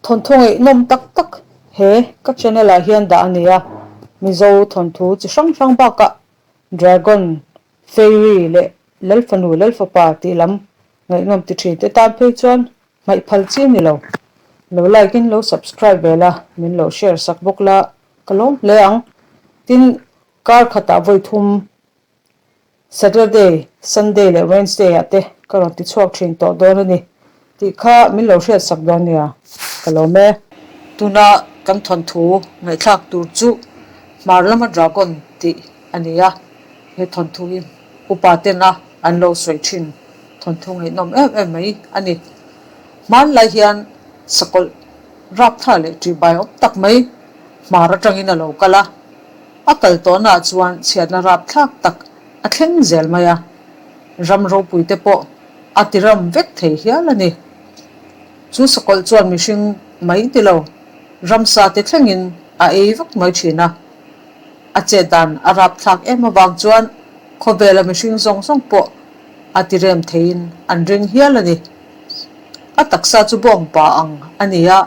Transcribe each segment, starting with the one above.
Thawnthu ngaihnawm tak tak he ka channel ah hian dah a ni a, Mizo thawnthu chi hrang hrang bakah Dragon, Fairy leh Lalfanu Lalfapa tih lam ngaihnawm ti thin te tan phei chuan hmaih phal chi a ni lo. Lo like in lo subscribe ve la, min lo share sak bawk la ka lawm hle ang. Tin, kar khatah vawi thum Saturday, Sunday leh Wednesday ah te ka rawn ti chhuak thin tawh dawn a ni tih kha min lo hriat sak dawn nia, ka lawm e. Tuna kan thawnthu ngaihthlak tur chu Hmar lama Dragon tih a ni a, he thawnthu hi upa tena an lo sawi thin thawnthu ngaihnawm em em mai a ni. Hmanlai hian sakawlh rapthla leh ṭihbai awm tak mai hmar atangin a lo kal a. A kal tawhnaah chuan chhiatna rapthlak tak a thleng zel mai a, ram ropuite pawh a ti ram vek thei hial a ni. Chu sakawlh chuan mihring mai ti lo, ramsa te thlengin a ei vak mai thin a. A chet dan a rapthlak em avang chuan khawvela mihring zawng zawng pawh a ti rem theiin an ring hial a ni. A taksa chu bawngpa ang a ni a,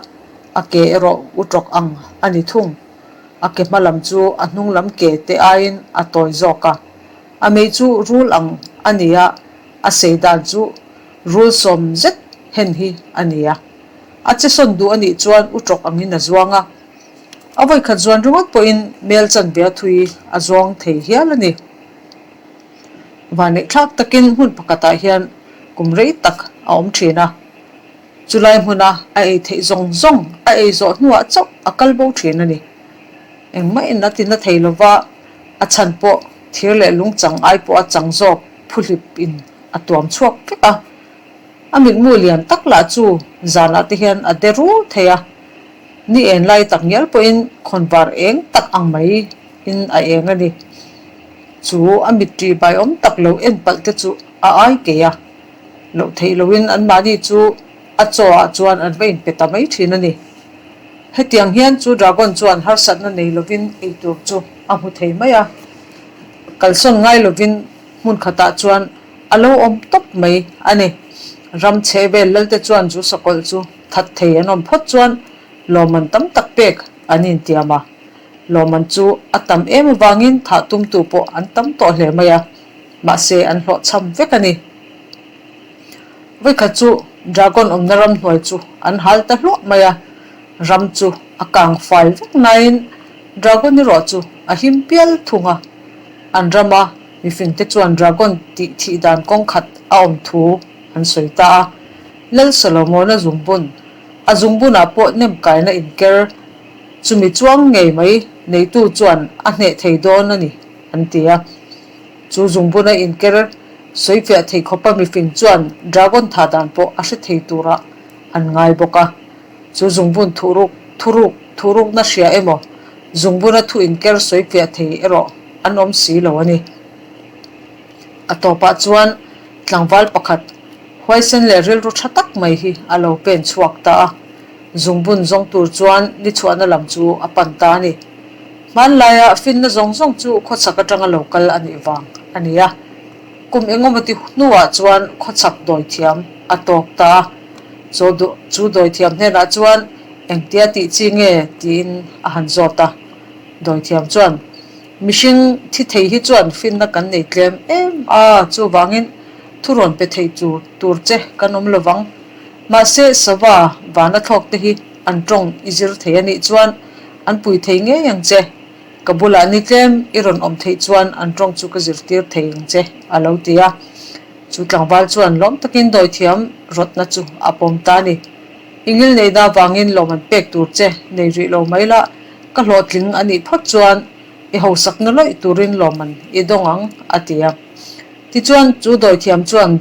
a ke erawh utrawk ang a ni thung. A ke hma lam chu a hnung lam ke te aiin a tawi zawk a. A mei chu rul ang a ni a, a sei dan chu rul sawm zet hen hi a ni a. A che sawn duh a nih chuan u tawk angin a zuang a. A vawikhat zuan ringawt pawhin mel chanve a thui a zuang thei hial a ni. Vaneihthlak takin hmun pakhatah hian kum rei tak a awm thin a. Chulai hmuna a ei theih zawng zawng a ei zawh hnuah chauh a kal bo thin a ni. Engmah in a ti na thei lova, a chhan pawh thir leh lung chang ai pawh a chang zawk phuhlip in a tuam chhuak vek a. A mitmu lian tak lah chu zanah te hian a de rul thei a, ni en lai tak ngial pawhin khawnvar eng tak ang mai in a eng a ni. Chu a mit ṭih baiawm tak lo en palh te chu a ai kei a. Loh theih loin anmahni chu a chaw ah chuan an va inpe ta mai thin a ni. Hetiang hian chu dragon chuan harsatna nei lovin eitur chu a hmu thei mai a, kalsawn ngai lovin hmun khatah chuan a lo awm tawp mai a ni. Ram chhe vel lalte chuan chu sakawlh chu that thei an awm phawt chuan lawmman tam tak pek an intiam a, lawmman chu a tam em avangin thah tumtu pawh an tam tawh hle mai a. Mahse an hlawhchham vek a ni. Vawikhat chu Dragon awmna ramhnuai chu an hal ta hluah mai a, ram chu a kang fai vek nain Dragon erawh chu a him pial thung a. An rama mifingte chuan Dragon tih thih dan kawng khat a awm thu an sawi ta a. Lal Solomona zungbun, a zungbunah pawh nemkaina inker chumi chuang ngei mai neitu chuan a hneh thei dawn a ni an ti a. Chu zungbuna inker sawifiah thei khawpa mifing chuan dragon tha dan pawh a hre thei turah an ngai bawk a. Chu zungbun thuruk thuruk thurukna hria emaw zungbuna thu inker sawifiah thei erawh an awm si lo a ni. A tawpah chuan tlangval pakhat huaisen leh rilru tha tak mai hi a lo pen chhuak ta a. Zungbun zawng tur chuan ni chhuahna lam chu a pan ta a ni. Hmanlaia finna zawng zawng chu khawchhak atanga lo kal a nih vang a ni a. Kum engawmawti hnuah chuan khawchhak dawithiam a tawk ta a. Chu chu dawithiam hnenah chuan engtia tih chi nge tiin a han zawt a. Dawithiam chuan, Mihring thi thei hi chuan finna kan nei tlem em a, chuvangin thurawn pe thei tur tur che kan awm lovang. Mahse sava vana thlawk te hi an tawng i zir thei a nih chuan an pui thei ngei ang che. Ka bulah ni tlem i rawn awm theih chuan an tawng chu ka zirtir thei ang che, a lo ti a. Chu tlangval chuan lawm takin dawithiam rawtna chu a pawm ta a ni. I ngilneihna avangin lawm an pek tur che nei rih lo mai la, ka hlawhtling a nih phawt chuan i hausakna lawih turin lawm an i dawng ang, a ti a. Tichuan chu dawithiam chuan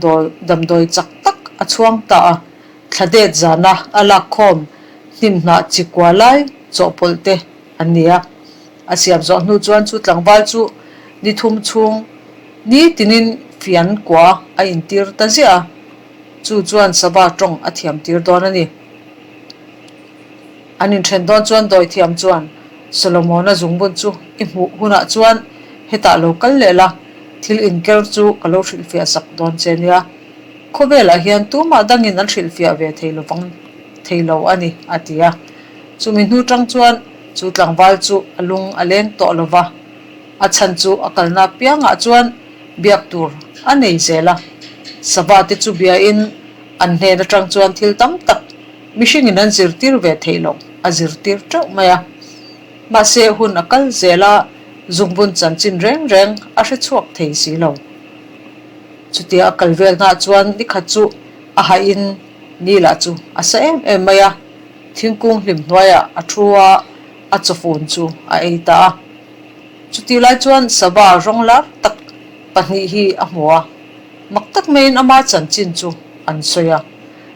damdawi chak tak a chhuang ta a. Thla det zana a lak khawm hnim hnah chi kua lai chawhpawlh te an ni a. A siam zawh hnu chuan chu tlangval chu ni thum chhung ni tinin fian kua a intir ta ziah a, chu chuan sava tawng a thiam tir dawn a ni. An inthen dawn chuan dawithiam chuan Solomona zungbun chu i hmuh hunah chuan hetah lo kal leh la, thil inker chu ka lo hrilhfiah sak dawn che nia. Khawvelah hian tumah dangin an hrilhfiah ve thei lovang. thei lo a ni, a ti a. Chumi hnu tang chuan chu tlangval chu a lung a leng tawh lo va, a chhan chu a kalna piangah chuan biak tur a nei zel a. Sava te chu biain an hnen atang chuan thil tam tak mihringin an zirtir ve theih loh a zirtir teuh mai a. Mahse hun a kal zel a, zungbun chanchin reng reng a hre chhuak thei si lo. Chutia a kal velnaah chuan nikhat chu a hahin ni lah chu a sa em em mai a, thingkung hlim hnuaiah a thu a, a chawfun chu a ei ta a. Chutih lai chuan sava rawng lar tak pahnih hi a hmu a, mak tak maiin ama chanchin chu an sawi a.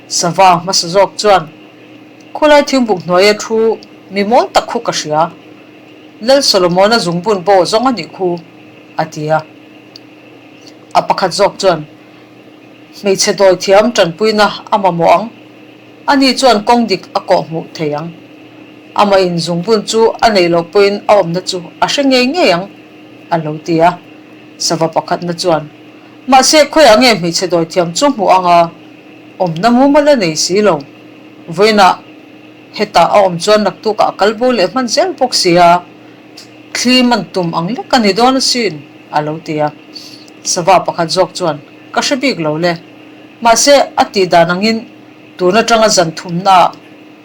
Sava hmasa zawk chuan, Khulai thingbuk hnuaia thu mi mawl tak khu ka hria, Lal Solomona zungbun pawh zawng a nih khu, a ti a. A pakhat zawk chuan, Hmeichhe dawi thiam tanpuina a mamawh ang. Ani chuan kawng dik a kawh hmuh thei ang. Amah in zungbun chu a neih loh pawhin a awmna chu a hre ngei ngei ang, a lo ti a. Sava pakhatna chuan, Mahse, khawiah nge hmeichhe dawi thiam chu hmuh ang a? Awmna mumal a nei si lo. Vawiinah hetah a awm chuan naktukah a kal bo leh hman zel bawk si a, thli man tum ang lek a ni dawn asin, a lo ti a. Sava pakhat zawk chuan, Ka hre bik lo le. Mahse, a tih dan angin tun atanga zan thumnaah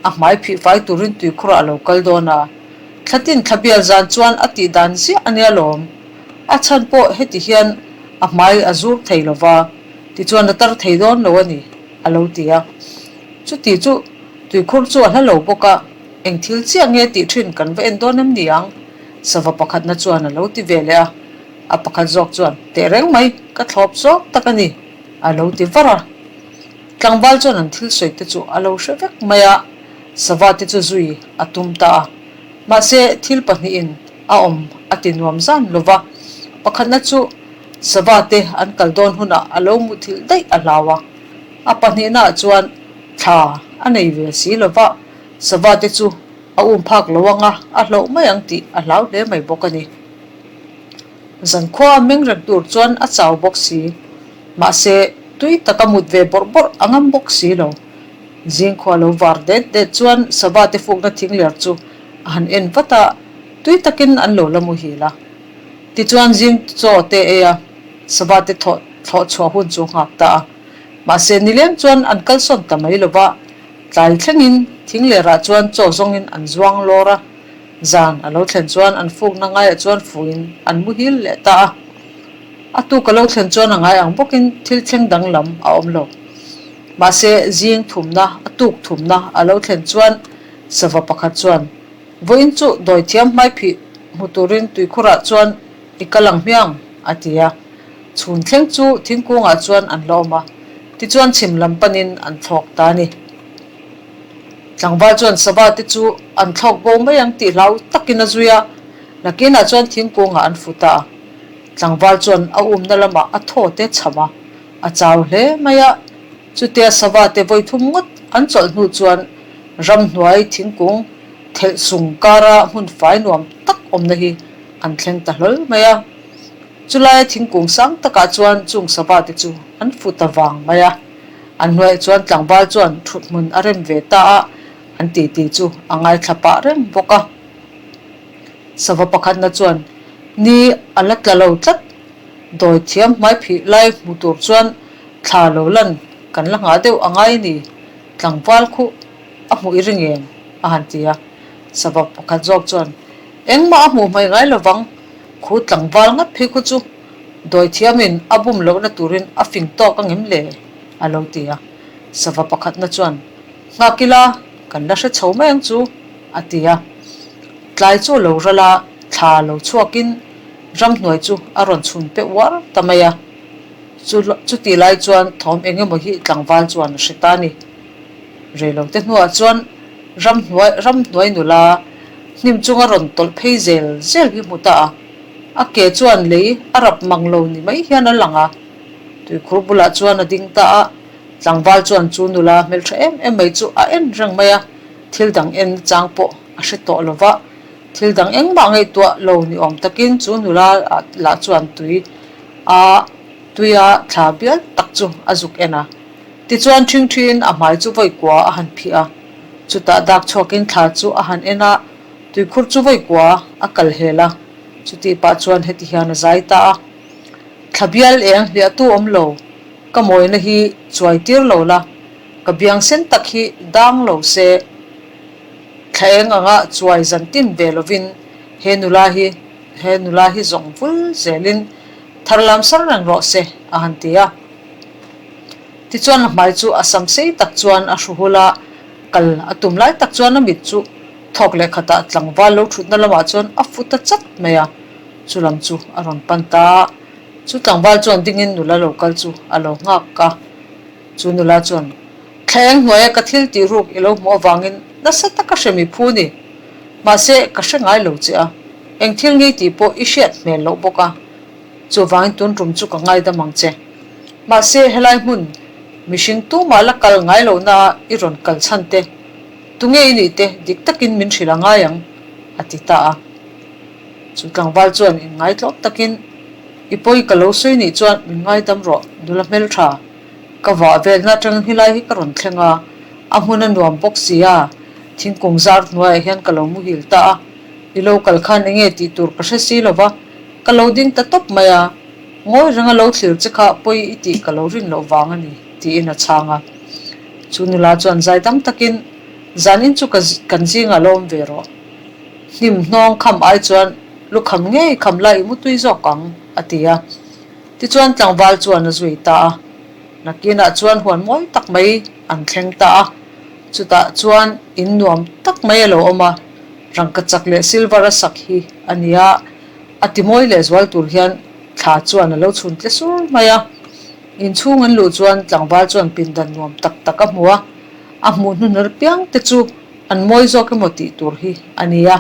a hmai phih fai turin tuikhurah a lo kal dawn a. Thlatin thlabial zan chuan a tih dan ziah a nia lawm. A chhan pawh heti hian a hmai a zur thei lo va, tichuan a tar thei dawn lo a ni, a lo ti a. Chuti chu tuikhur chu a hla lo bawk a, eng thil chiah nge tih thin kan va en dawn em ni ang? Sava pakhatna chuan a lo ti ve leh a. A pakhat zawk chuan, Teh reng mai, ka thlawp zawk tak a ni, a lo ti var a. Tlangval chuan an thil sawi te chu a lo hre vek mai a, sava te chu zui a tum ta a. Mahse, thil pahnihin a awm a ti nuam zan lo va. Pakhatna chu sava te an kal dawn hunah a lo muthilh daih a hlau a. A pahnihnaah chuan thla a nei ve si lo va, sava te chu a um phak lo anga a hloh mai ang tih a hlau hle mai bawk a ni. Zankhua a meng reng tur chuan a chau bawk si. Mahse, tui taka mut ve bawrh bawrh a ngam bawk si lo. Zingkhua lo var det det chuan sava te fukna thing ler chu a han en vat a, tui takin an lo la muhil a. Tichuan zing chaw te ei a, sava te thawh thlawh chhuah hun chu nghak ta a. Mahse, nileng chuan an kalsawn ta mai lo va, tlai thlengin thing lerah chuan chaw zawngin an zuang lawr a. Zan a lo thlen chuan an fukna ngaiah chuan fuin an muhil leh ta a. A tuk a lo thlen chuan a ngai ang bawkin thil thleng danglam a awm lo. Mahse, zing thumna, a tuk thumna a lo thlen chuan sava pakhat chuan, Vawiin chu dawithiam hmaiphih hmu turin tuikhurah chuan i kal ang hmiang, a ti a. Chhun thleng chu thingkungah chuan an la awm a, tichuan chhim lam panin an thlawk ta a ni. Tlangval chuan sava te chu an thlawk bo mai ang tih hlau takin a zui a, nakinah chuan thingkungah an fu ta a. Tlangval chuan a umna lamah a thaw te chham a, a chau hle mai a. Chutia sava te vawi thum ngawt an chawlh hnu chuan ramhnuai thingkung thelh sung kara hmun fai nuam tak awmna hi an thleng ta hlawl mai a. Chulaia thingkung sang takah chuan chung sava te chu an fu ta vang mai a. An hnuaiah chuan tlangval chuan thut hmun a rem ve ta a, an titi chu a ngaithla pah reng bawk a. Sava pakhatna chuan ni a la tla lo tlat, dawi thiam hmai phih lai hmu tur chuan thla lo lan kan la nghah deuh a ngai ni, tlangval khu a hmuh i ring em? a han ti a. Sava pakhat zawk chuan engmah a hmuh hmai ngai lovang, khu tlangval ngat phei khu chu Dawithiamin a bum lohna turin a fing tawk a ngem le? a lo ti a. Sava pakhatna chuan, Nghak ila, kan la hre chho mai ang chu, a ti a. Tlai chu a lo ral a, thla lo chhuakin ramhnuai chu a rawn chhun peh uar ta mai a. Chu chutih lai chuan thawm eng emaw hi tlangval chuan a hre ta a ni. Reilote hnuah chuan ramhnuai ramhnuai nula hnim chunga rawn tawlh phei zel zel hi hmu ta a. A ke chuan lei a rap mang lo ni mai hian a lang a, tuikhur bulah chuan a ding ta a, tlangval chuan chu nula hmeltha em em mai chu a en reng mai a, thil dang en chang pawh a hre tawh lo va, thil dang engmah ngaihtuah lo ni awm takin chu nula lah chuan tui a tuia thla bial tak chu a zuk en a, tichuan ṭhingṭhiin a hmai chu vawi kua a han phih a. Chutah dak chhuakin thla chu a han en a, tuikhur chu vawi kua a kal hel a, chutih pah chuan heti hian a zai ta a. Thla bial eng hliahtu awm lo, ka mawina hi chuai tir lo la, ka biang sen tak hi dang lo se, thla eng anga chuai zan tin ve lovin he nula hi he nula hi zawng vul zelin thar lam sar reng rawh se, a han ti a. Tichuan a hmai chu a sam sei tak chuan a hru hul a, kal a tum lai tak chuan a mit chu thawk leh khatah tlangval lo thutna lamah chuan a fu ta chat mai a, chu lam chu a rawn pan ta a. Chu tlangval chuan dingin nula lo kal chu a lo nghak a, chu nula chuan, Thla eng hnuaia ka thil tih ruk i lo hmuh avangin nasa taka hre mi phu ni. Mahse, ka hre ngai lo che a, eng thil ngei tih pawh i hriat hmel loh bawk a. Chuvangin tun tum chu ka ngaidam ang che. Mahse, helai hmun mihring tumah la kal ngai lohna a i rawn kal chhan te, tunge i nih te dik takin min hrilh a ngai ang, a ti ta a. Chu tlangval chuan inngaithlawm takin, I pawi ka lo sawi nih chuan min ngaidam rawh, nula hmeltha. Ka vah velna atangin helai hi ka rawn thleng a, a hmun a nuam bawk si a, thingkung zar hnuaiah hian ka lo muhil ta a, i lo kal khan enge tih tur ka hre si lo va, Ka lo ding ta tawp mai a, ngawi renga lo thlir che kha pawi i tih ka lo rin loh vang a ni, tiin a chhang a. Chu nula chuan zai dam takin, Zanin chu ka kan zingah lo awm ve rawh. Hnim hnawng kham ai chuan lu kham ngei kham la i mutui zawk ang, a ti a. Tichuan tlangval chuan a zui ta a. Nakinah chuan huan mawi tak mai an thleng ta a. Chutah chuan in nuam tak mai a lo awm a, rangkachak leh silver a sak hi a ni a. A ti mawi leh zual tur hian thla chuan a lo chhun tle sur mai a. Inchhung an luh chuan tlangval chuan pindan nuam tak tak a hmu a, a hmuh hnuhnawr piang te chu an mawi zawk emaw tih tur hi a ni a.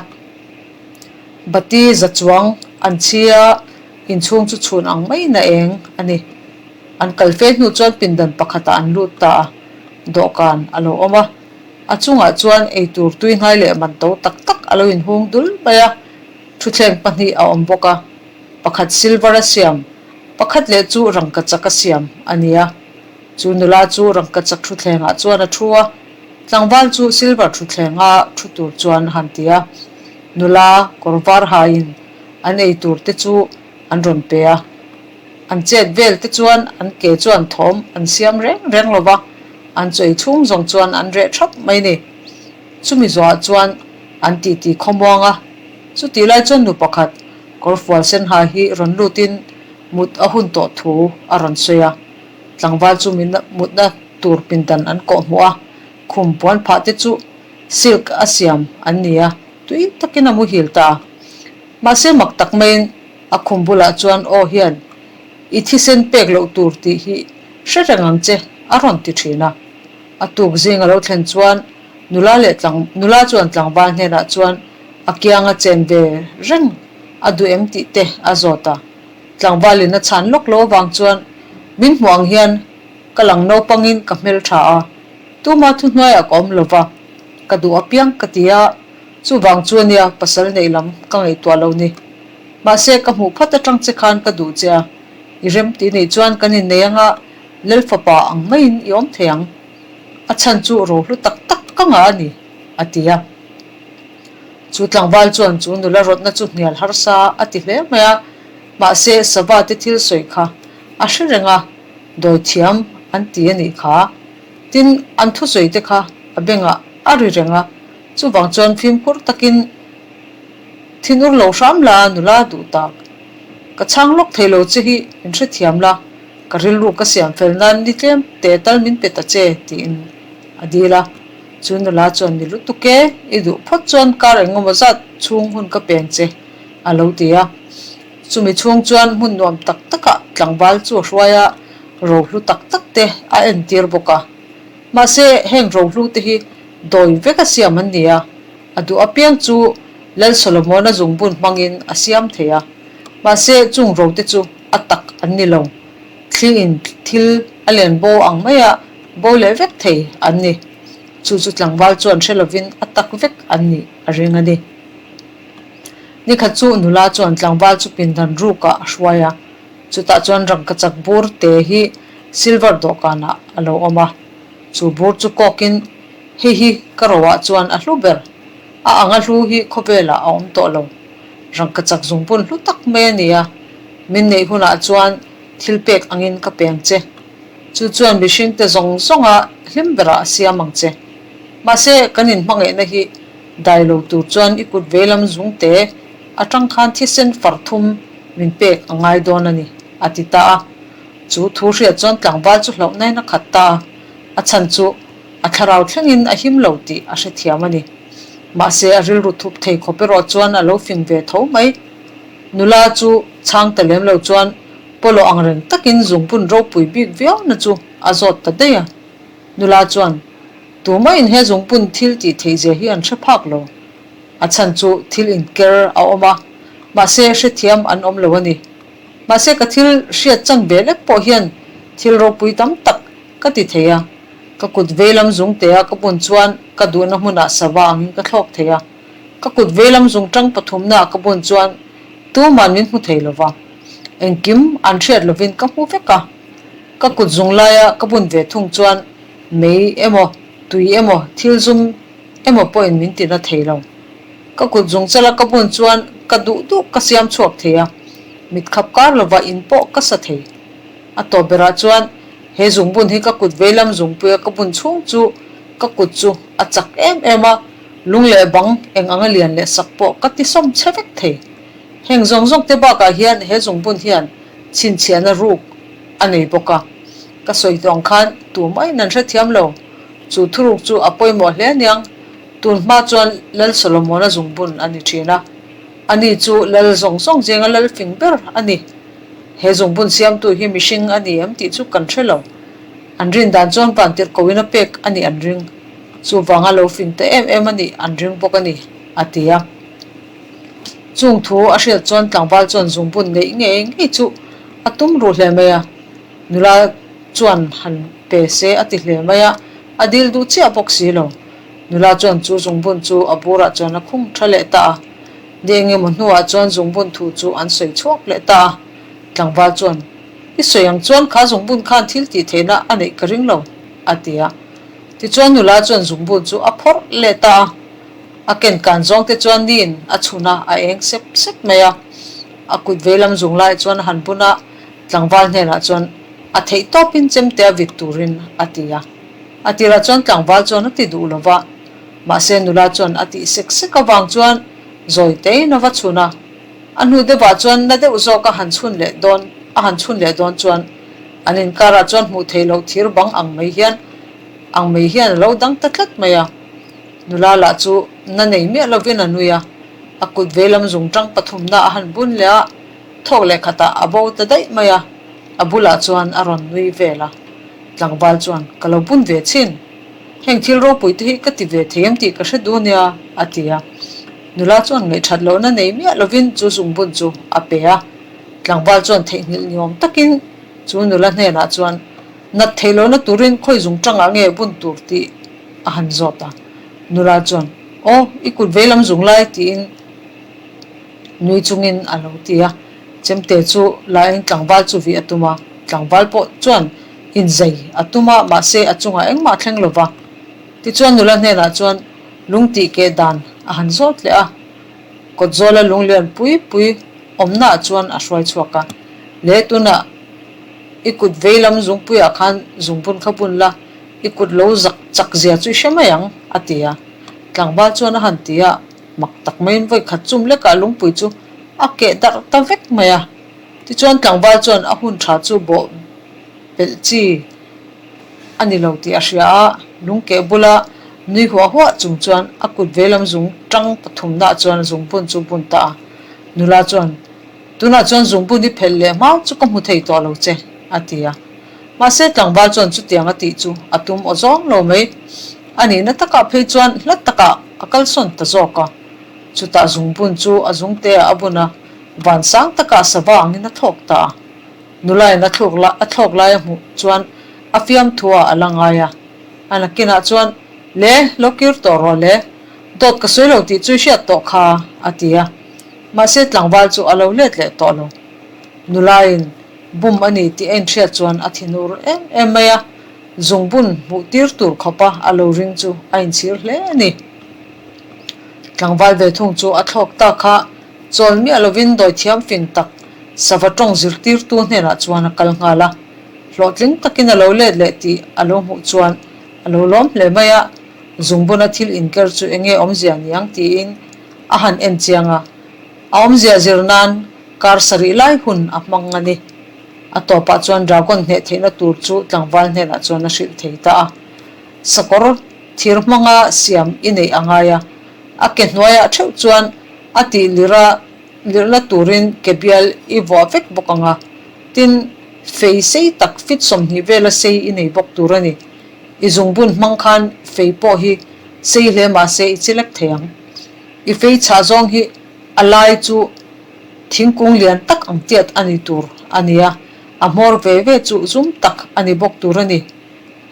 Bati za chuang an chhi a, inchhung chu chhun ang maiin a eng a ni. An kal fe hnu chuan pindan pakhatah an lut ta a, dawhkan a lo awm a. A chungah chuan eitur tui hnai leh man to tak tak a lo inhung dul mai a. Thuthleng pahnih a awm bawk a, pakhat silver a siam, pakhat leh chu rangkachak a siam a ni a. Chu nula chu rangkachak thuthlengah chuan a thu a, tlangval chu silver thuthlenga thu tur chuan a han ti a. Nula kawr var haiin an ei tur te chu an rawn pe a, an chet vel te chuan an ke chuan thawm an siam reng reng lo va, an chawi chhung zawng chuan an reh thap mai ni. Chumi zawhah chuan an titi khawmuang a, chutih lai chuan nu pakhat kawr fual sen ha hi rawn lutin mut a hun tawh thu a rawn sawi a. Tlangval chu mutna tur pindan an kawh hmuh a, khum puan phah te chu silk a siam an ni a, tui takin a muhil ta a. Mahse mak tak maiin a khum bulah chuan aw hian i thisen pek loh tur tih hi hre reng ang che a rawn ti thin a. A tuk zing a lo thlen chuan nula leh tlang nula chuan tlangval hnenah chuan a kianga chen ve reng a duh em tih te a zawt a. Tlangvalin a chhan lawk lo avang chuan min hmuh ang hian ka lang naupangin ka hmel tha a, tuma thuhnuaiah ka awm lo va, ka duh apiang ka ti a, chuvang chu ania pasal neih lam ka ngaihtuah lo ni. Mahse ka hmuh phat atang che khan ka duh che a, i rem tih neih chuan kan innei anga Lal fapa ang maiin i awm thei ang. A chhan chu rohlu tak tak ka ngah a ni, a ti a. Chu tlangval chuan chu nula rawtna chu hnial harsa a ti hle mai a, mahse sava te thil sawi kha a hre reng a, dawi thiam an ti a nih kha. Tin, an thusawi te kha a bengah a ri reng a, chuvang chuan fimkhur takin thinur lo hram la nula duh tak. Ka chhang lawk thei lo che hi min hrethiam la. Ka rilru ka siam fel nan ni tlem teh tal min pe ta che, tiin a dil a. Chu nula chuan ni lutuk e, i duh phawt chuan kar engemaw zat chhung hun ka peng che, a lo ti a. Chumi chhung chuan hmun nuam tak takah tlangval chu a hruai a, rohlu tak tak te a entir bawk a. Mahse, heng rohlu te hi dawi vek a siam an ni a, a duh apiang chu Lal Solomona zungbun hmangin a siam thei a. Mahse, chung rote chu a tak an ni lo. Thliin thil a len bo ang maia bo leh vek thei an ni. Chu chu tlangval chuan hre lovin a tak vek an nih a ring a ni. Nikhat chu nula chuan tlangval chu pindan rukah a hruai a, chutah chuan rangkachak bur te hi silver dawhkanah a lo awm a. Chu bur chu kawkin. Hei hi ka roah chuan a hlu ber. A anga hlu hi khawvelah a awm tawh lo. Rangkachak zungbun hlu tak mai a ni a, min neih hunah chuan thil pek angin ka peng che. Chu chuan mihringte zawng zawnga hlim berah a siam ang che. Mahse, kan inhmangaihna hi dai lo tur chuan i kut veilam zungte atang khan thisen far thum min pek a ngai dawn a ni, a ti ta a. Chu thu hriat chuan tlangval chu hlauhnain a khat ta a, a chhan chu a thlarau thlengin a him lo tih a hrethiam a ni. Mahse, a rilru thup thei khawp erawh chuan a lo fing ve tho mai. Nula chu chhang ta lem lo chuan pawlawh ang reng takin zungbun ropui bik viauna chu a zawt ta daih a. Nula chuan, Tumah in he zungbun thil tih theih zia hi an hre phak lo. A chhan chu thil inker a awm a, mahse hrethiam an awm lo a ni. Mahse ka thil hriat chan ve lek pawh hian thil ropui tam tak ka ti thei a. Ka kut veilam zungtea ka bun chuan ka duhna hmunah sava angin ka thlawk thei a. Ka kut veilam zung tang pathumnaah ka bun chuan tuman min hmu thei lo va. Engkim an hriat lovin ka hmu vek a. Ka kut zung laia ka bun ve thung chuan mei emaw, tui emaw, thil zum emaw pawhin min tina thei lo. Ka kut zung chala ka bun chuan ka duh duh ka siam chhuak thei a, mit khap kar lova in pawh ka sa thei. A tawp berah chuan he zungbun hi ka kut veilam zungpuia ka bun chhung chu ka kut chu a chak em em a, lung leh bang eng anga lian leh sak pawh ka ti sawm chhe vek thei. Heng zawng zawng te bakah hian he zungbun hian chhinchhiahna ruk a nei bawk a. Ka sawi tawh ang khan tumah in an hrethiam lo. Chu thuruk chu a pawimawh hle aniang. Tun hma chuan Lal Solomona zungbun a ni thin a. Ani chu Lal zawng zawng zinga Lal fing ber a ni. He zungbun siamtu hi mihring a ni em tih chu kan hre lo. An rin dan chuan vantirhkohin a pek a nih an ring. Chuvanga lo fing ta em em a nih an ring bawk a ni, a ti a. Chung thu a hriat chuan tlangval chuan zungbun neih ngei ngei chu a tum ruh hle mai a. Nula chuan han pe se a ti hle mai a, a dil duh chiah bawk si lo. Nula chuan chu zungbun chu a burah chuan a khung tha leh ta a. Ni eng emaw hnuah chuan zungbun thu chu an sawi chhuak leh ta a. Tlangval chuan, I sawi ang chuan kha zungbun khan thil tih theihna a neih ka ring lo, a ti a. Tichuan nula chuan zungbun chu a phawrh leh ta a. A ken kan zawng te chuan niin a chhun a, a eng sep sep mai a. A kut veilam zung lai chuan a han bun a, tlangval hnenah chuan a theih tawpin chemte a vit turin a ti a. A tirah chuan tlangval chuan a ti duh lo va, mahse nula chuan a tih sek sek avang chuan zawi tein a va chhun a. A hnu deuhah chuan na deuh zawk a han chhun leh dawn a han chhun leh dawn chuan an inkarah chuan hmuh theih loh thir bang ang mai hian ang mai hian a lo dang ta tlat mai a. Nula lah chu na nei miah lovin a nui a, a kut veilam zung tang pathumna a han bun leh a, thawk leh khatah a bo ta daih mai a, a bulah chuan a rawn nui vel a. Tlangval chuan, Ka lo bun ve chin. Heng thil ropui te hi ka ti ve thei em tih ka hre duh nia, a ti a. Nula chuan ngaihṭhat lohna nei miah lovin chu zungbun chu a pe a. Tlangval chuan theihnghilh ni awm takin chu nula hnenah chuan, Nat theih lohna turin khawi zung ṭangah nge bun tur tih a han zawt a. Nula chuan, Aw, i kut veilam zung lai tiin nui chungin a lo ti a. Chemte chu lain tlangval chu vih a tum a, tlangval pawh chuan inzei a tum a, mahse a chungah engmah thleng lo va. Tichuan nula hnenah chuan lung tih keh dan a han zawt leh a, kawt zawla lung lian pui pui awmnaah chuan a hruai chhuak a, Le tunah i kut veilam zungpuiah khan zungbun kha bun la, i kut lo zak chak zia chu i hre mai ang, a ti a. Tlangval chuan a han ti a, mak tak maiin vawi khat chum lekah lungpui chu a keh darh ta vek mai a. Tichuan tlangval chuan a hun tha chu bawh belh chi a ni lo tih a hria a, lungkeh bula nui huah huah chung chuan a kut veilam zung tang pathumnaah chuan zungbun chu bun ta a. Nula chuan, Tunah chuan zungbun i phelh leh hma chu ka hmu thei tawh lo che, a ti a. Mahse tlangval chuan chutiang a tih chu a tum aw zawng lo mai. A nihna takah phei chuan hla takah a kalsawn ta zawk a. Chutah zungbun chu a zungteah a bun a, van sang takah sava angin a thlawk ta a. Nulain a thluk la a thlawk lai a hmuh chuan a fiamthuah a la ngai a. A nakinah chuan, Le, lo kir tawh rawh le, dawt ka sawi lo tih chu i hriat tawh kha, a ti a. Mahse tlangval chu a lo let leh tawh lo. Nulain bum a ni tih a inhriat chuan a thinur em em mai a. Zungbun hmuh tir tur khawpa a lo ring chu a inchhir hle a ni. Tlangval ve thung chu a thlawk ta kha chawl miah lovin dawithiam fing tak sava tawng zirtirtu hnenah chuan a kal nghal a. Hlawhtling takin a lo let leh tih a lo hmuh chuan a lo lawm hle mai a, zungbuna thil inker chu enge awmzia niang tiin a han en chiang a, a awmzia zir nan kar sarih lai hun a hmang a ni. A tawpah chuan dragon hneh theihna tur chu tlangval hnenah chuan a hrilh thei ta a. Sakawr thir hmanga siam i neih a ngai a, a ke hnuaiah theuh chuan a tih lira lirhna turin ke bial i vuah vek bawk ang a, tin, fei sei tak fit 20 vela sei i nei bawk tur a ni. I zungbun hmang khan fei pawh hi sei hle mah se i chi lek thei ang. I fei chhah zawng hi a lai chu thingkung lian tak ang tiat a ni tur a ni a, a hmawr ve ve chu zum tak a ni bawk tur a ni.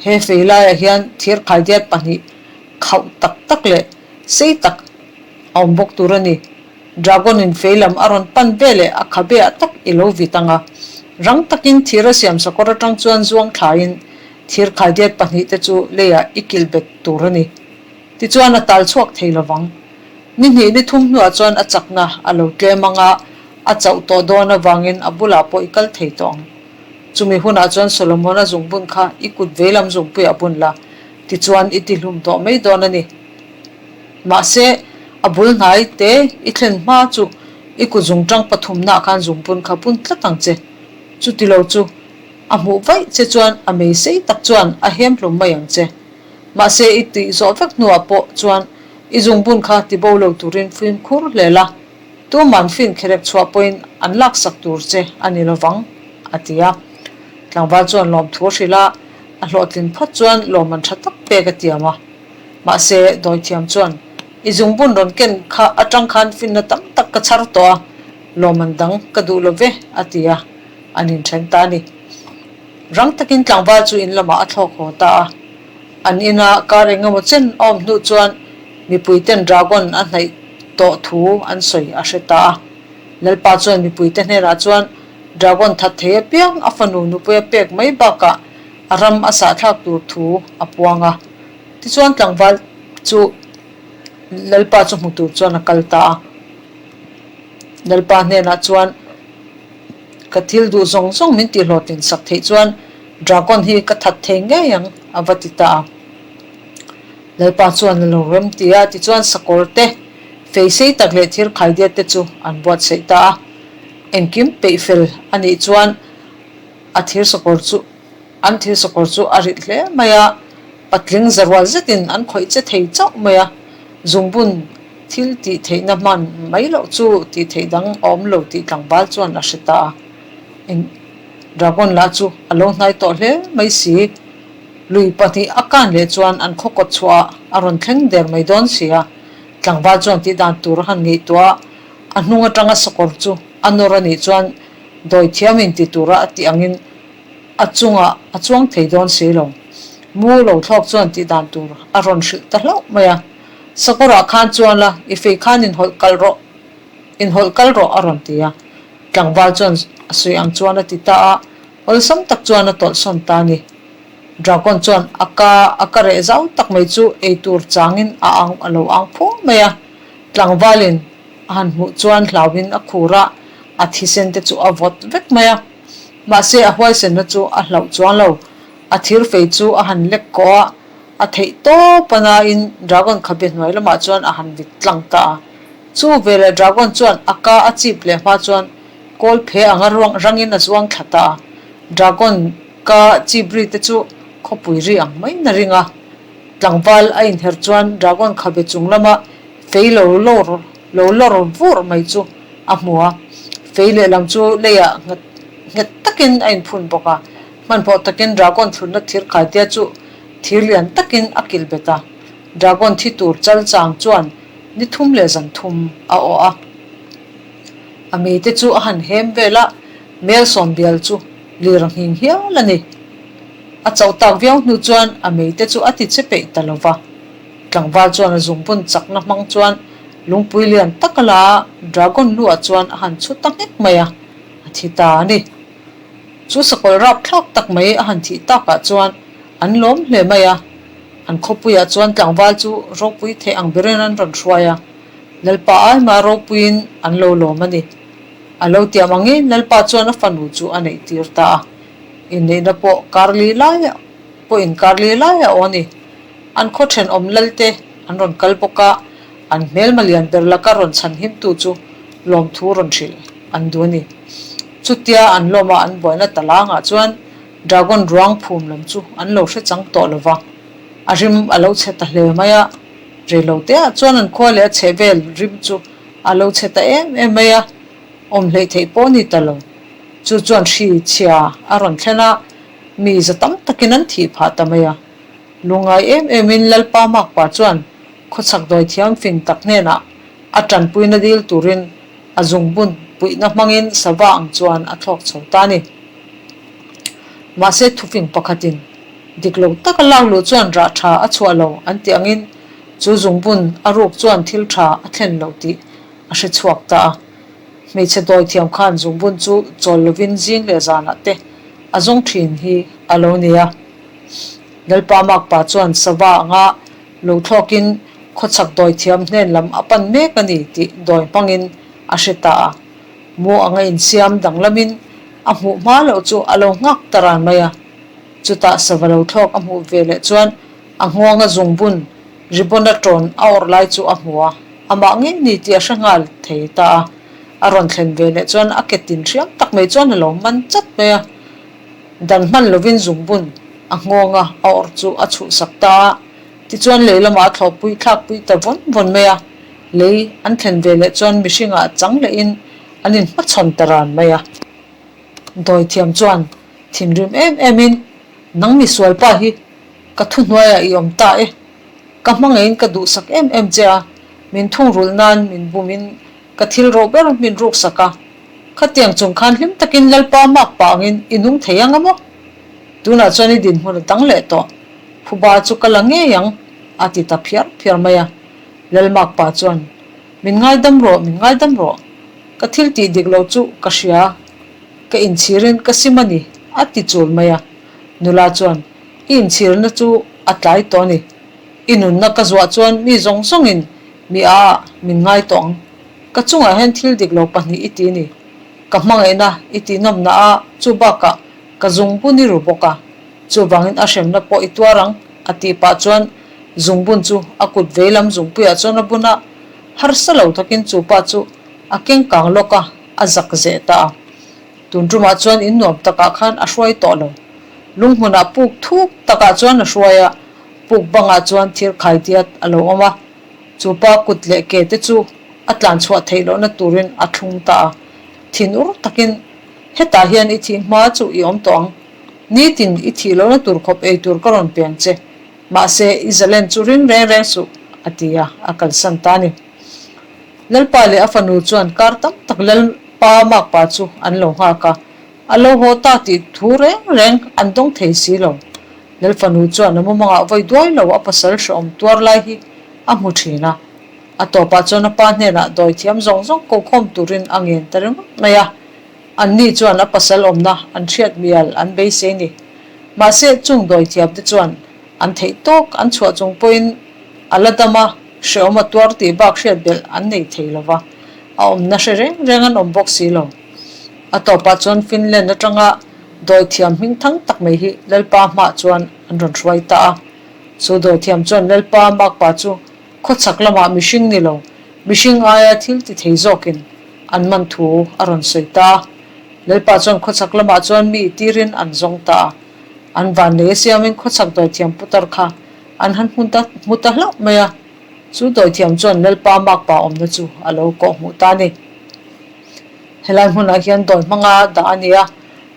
He fei laiah hian thir khaidiat pahnih khauh tak tak leh sei tak a awm bawk tur a ni. Dragon in fei lam a rawn pan ve leh a khabe ah tak i lo vit ang a. Rang takin thir a siam sakawr atang chuan zuang thlaiin thir khaidiat pahnih te chu leiah i kilh bet tur a ni. Tichuan a tal chhuak thei lovang. Ni hnih ni thum hnuah chuan a chakna a lo tlem ang a, a chauh tawh dawn avangin a bulah pawh i kal thei tawh ang. Chumi hunah chuan Solomona zungbun kha i kut veilam zungpuiah bun la, tichuan i tihlum tawh mai dawn a ni. Mahse, a bul hnai te i thlen hma chu i kut zungtang pathumnaah khan zungbun kha bun tlat ang che. Chuti lo chu a hmuh vaih che chuan a mei sei tak chuan a hem hlum mai ang che. Mahse, i tih zawh vek hnuah pawh chuan i zungbun kha ti bo lo turin fimkhur hle la, tuman fin kherek chhuah pawhin an laksak tur che a ni lovang, a ti a. Tlangval chuan lawmthu a hrilh a, a hlawhtlin phawt chuan lawmman tha tak pek a tiam a. Mahse, dawithiam chuan, I zungbun rawn ken kha atang khan finna tam tak ka chhar tawh a, lawmman dang ka duh lo ve, a ti a, an inthen ta a ni. Rang takin tlangval chu in lamah a thlawk haw ta a. An ina kar eng emaw chen a awm hnu chuan mipuiten dragon a hnaih tawh thu an sawi a hre ta a. Lalpa chuan mipuite hnenah chuan dragon that thei apiang a fanu nupuia pek mai bakah a ram a sahthlak tur thu a puang a. Tichuan tlangval chu Lalpa chu hmu tur chuan a kal ta a. Lalpa hnenah chuan. Ka thil duh zawng zawng min tihhlawhtlin sak theih chuan Dragon hi ka that thei ngei ang, a va ti ta a. Lalpa chuan a lo rem ti a, tichuan sakawr te, fei sei tak leh thir khaidiat te chu an buatsaih ta a. Engkim peih fel a nih chuan a thir sakawr chu An thil sakawr chu a rit hle mai a, patling zarual zetin an khawih che thei chauh mai a, zungbun thil tih theihna hman mai loh chu tih theih dang a awm lo tih tlangval chuan a hre ta a. Eng Dragon lah chu a lo hnai tawh hle mai si. Lui pahnih a kan leh chuan an khaw kawt chhuah ah a rawn thleng der mai dawn si a, tlangval chuan tih dan tur a han ngaihtuah a, a hnung atanga sakawr chu a nawr a nih chuan dawi thiamin ti tura a tih angin A chungah a chuang thei dawn si lo. Mu lo thlawk chuan tih dan tur a rawn hrilh ta hlauh mai a. Sakawrah khan chuan la, i fei khan inhawlh kal rawh, inhawlh kal rawh a rawn ti a. Tlangval chuan a sawi ang chuan a ti ta a, awlsam tak chuan a tawlhsawn ta a ni. Dragon chuan a ka a ka reh zau tak mai chu ei tur changin a ang a lo ang phuau mai a. Tlangvalin a han hmuh chuan hlauhin a khur a, a thisen te chu a vawt vek mai a. Mahse a huaisenna chu a hlauh chuang lo. A thir fei chu a han lek kawh a, a theih tawp a nain Dragon khabe hnuai lamah chuan a han vit tlang ta a. Chu veleh Dragon chuan a ka a chip leh hma chuan kawl phe anga ruang rangin a zuang thla ta a. Dragon ka chip ri te chu khawpui ri ang maiin a ring a. Tlangval a inher chuan Dragon khabe chung lama fei lo lawr lo lawr vur mai chu a hmu a, fei lehlam chu leiah nghet nghet takin a inphun bawk a, hmanhmawh takin Dragon thlunna thir khaitia chu thir lian takin a kilh bet a, Dragon thi tur chal chang chuan ni thum leh zan thum a awh a. A meite chu a han hem vel a, mel sawm bial chu lir a nghing hial a ni. A chauh tak viau hnu chuan a meite chu a ti che peih ta lo va. Tlangval chuan a zungbun chakna hmang chuan lungpui lian tak a la a, dragon lu ah chuan a han chhu ta nghek mai a, a thi ta a ni. Chu sakawlh rapthlak tak mai a han thih takah chuan An lawm hle mai a, an khawpuiah chuan tlangval chu ropui theih ang berin an rawn hruai a, Lalpa aima ropuiin an lo lawm a ni. A lo tiam angin Lalpa chuan a fanu chu a neih tir ta a, inneihna pawh karli lai pawhin karli lai a aw a ni. An khaw thenawm Lalte an rawn kal bawk a, an hmelma lian ber laka rawn chhan himtu chu lawmthu rawn hrilh an duh a ni. Chutia an lawma an buaina talangah chuan Dragon ruang phum lam chu an lo hre chang tawh lo va, a rim a lo chhe ta hle mai a, rei lo te ah chuan an khua leh a chheh vel rim chu a lo chhe ta em em mai a, awm hleih theih pawh a ni ta lo. Chu chuan hri chhia a rawn thlen a, mi za tam takin an thih phah ta mai a. Lungngai em emin Lalpa Makpa chuan khawchhak dawi thiam fing tak hnenah a tanpuina dil turin a zungbun puihna hmangin sava ang chuan a thlawk chho ta a ni. Mahse thufing pakhatin dik lo taka lak luh chuan rah tha a chhuah lo an tih angin chu zungbun a ruk chuan thil tha a thlen loh tih a hre chhuak ta a. Hmeichhe dawi thiam khan zungbun chu chawl lovin zing leh zanah te a zawng thin hi a lo ni a. Lalpa Makpa chuan sava anga lo thlawkin khawchhak dawi thiam hnen lam a pan mek a ni tih dawi hmangin a hre ta a. Mu anga insiam danglamin a hmuh hma loh chu a lo nghak ta ran mai a. Chutah sava lo thlawk a hmuh ve leh chuan a nghawnga zungbun ribbon a tawn a awrh lai chu a hmu a, amah ngei ni tih a hre nghal thei ta a. A rawn thlen ve leh chuan a ke tin hriam tak mai chuan a lo man chat mai a. Dan hman lovin zungbun a nghawnga a awrh chu a chhuhsak ta a. Tichuan lei lamah a thlawhpui thlakpui ta vawn vawn mai a. Lei an thlen ve leh chuan mihringah chang lehin an inhmachhawn ta ran mai a. Dawithiam chuan thinrim em emin, Nang misualpa hi ka thuhnuaiah i awm ta e. Ka hmangaihin ka duhsak em em che a, min thungrulh nan min bumin ka thil ro ber min ruksak a. Khatiang chung khan hlim takin Lalpa mak pah angin i nung thei ang a maw? Tunah chuan i dinhmun a dang leh tawh. Phuba chu ka la ngei ang, a ti ta phiar phiar mai a. Lalmak pa chuan, Min ngaidam rawh, min ngaidam rawh. Ka thil tih dik lo chu ka hria, ka inchhirin ka sim a ni, a ti chul mai a. Nula chuan, I inchhirna chu a tlai tawh a ni. I nunna ka zuah chuan mi zawng zawngin mi a min ngai tawh ang. Ka chungah hian thil dik lo pahnih i ti a ni. Ka hmangaihna i tihnawmna a, chu bakah ka zungbun i ru bawk a. Chuvangin a hremna pawh i tuar ang, a tih pah chuan zungbun chu a kut veilam zungpuiah chuan a bun a, harsa lo takin chu pa chu a keng kang lawk a, a zak zeh ta a. Tun tumah chuan in nuam takah khan a hruai tawh lo. Lunghmunah puk thuk takah chuan a hruai a, puk bangah chuan thir khai diat a lo awm a. Chu pa kut leh ke te chu a tlan chhuah theih lohna turin a thlung ta a. Thin ur takin, Hetah hian i thih hma chu i awm tawh ang. Nitin i thih lohna tur khawp ei tur ka rawn piang che, mahse i zalen chu ring reng reng suh, a ti a, a kalsan ta a ni. Lalpa leh a fanu chuan kar tam tak Lalpa makpa chu an lo nghak a, a lo haw ta tih thu reng reng an dawng thei si lo. Lal fanu chuan a mumangah vawi duai lo a pasal hrehawm tuar lai hi a hmu thin a, a tawpah chuan a pa hnenah dawi thiam zawng zawng ko khawm turin a ngen ta ringawt mai a. Anni chuan a pasal awmna an hriat mial an beisei ni. Mahse, chung dawithiam te chuan an theih tawk an chhuah chung pawhin a la dam a, hrehawm a tuar tih bak hriat belh an nei thei lo va, a awmna hre reng reng an awm bawk si lo. A tawpah chuan Finland atanga dawithiam hming thang tak mai hi Lalpa hmaah chuan an rawn hruai ta a. Chu dawithiam chuan Lalpa makpa chu khawchhak lamah mihring ni lo, mihring aia thil ti thei zawkin An man thu a rawn sawi ta a. Lalpa chuan khawchhak lamah chuan mi tirin an zawng ta a. An vannei a siamin khawchhak dawithiam putar kha an han hmu ta hmu ta hlauh mai a. Chu dawithiam chuan Lalpa makpa awmna chu a lo kawh hmuh ta a ni. Helai hmunah hian dawi hmanga dah a ni a,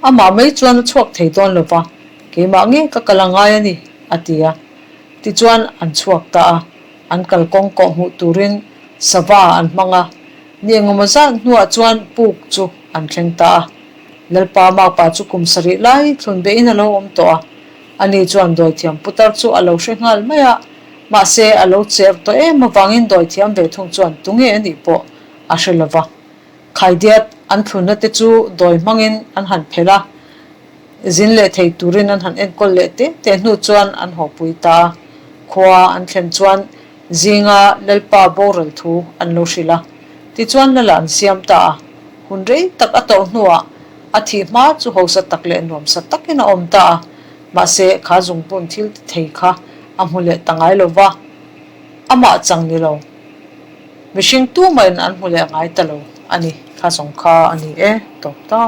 amah mai chuan a chhuak thei dawn lo va, keimah nge ka kal a ngai a ni, a ti a. Tichuan an chhuak ta a, an kalkawng kawh hmuh turin sava an hmang a. Ni engemaw zat hnuah chuan puk chu an thleng ta a. Lalpa makpa chu kum sarih lai thlun behin a lo awm tawh a. Ani chuan dawithiam putar chu a lo hre nghal mai a, mahse a lo cher tawh em avangin dawithiam ve thung chuan tunge a nih pawh a hre lo va. Khaidiat an thlunna te chu dawi hmangin an han phelh a. Zin leh thei turin an han enkawl leh te te hnu chuan an hawpui ta a. Khua an thlen chuan zinga Lalpa boral thu an lo hrilh a. Tichuan Lala an siam ta a. Hun rei tak a tawrh hnuah a thih hma chu hausa tak leh nuamsa takin a awm ta a. Mahse kha zungpun thil ti thei kha a hmu leh ta ngai lo va. Amah chang ni lo. Mihring tumahin an hmu leh ngai ta lo a ni. Kha zawng kha a ni e, tawp ta.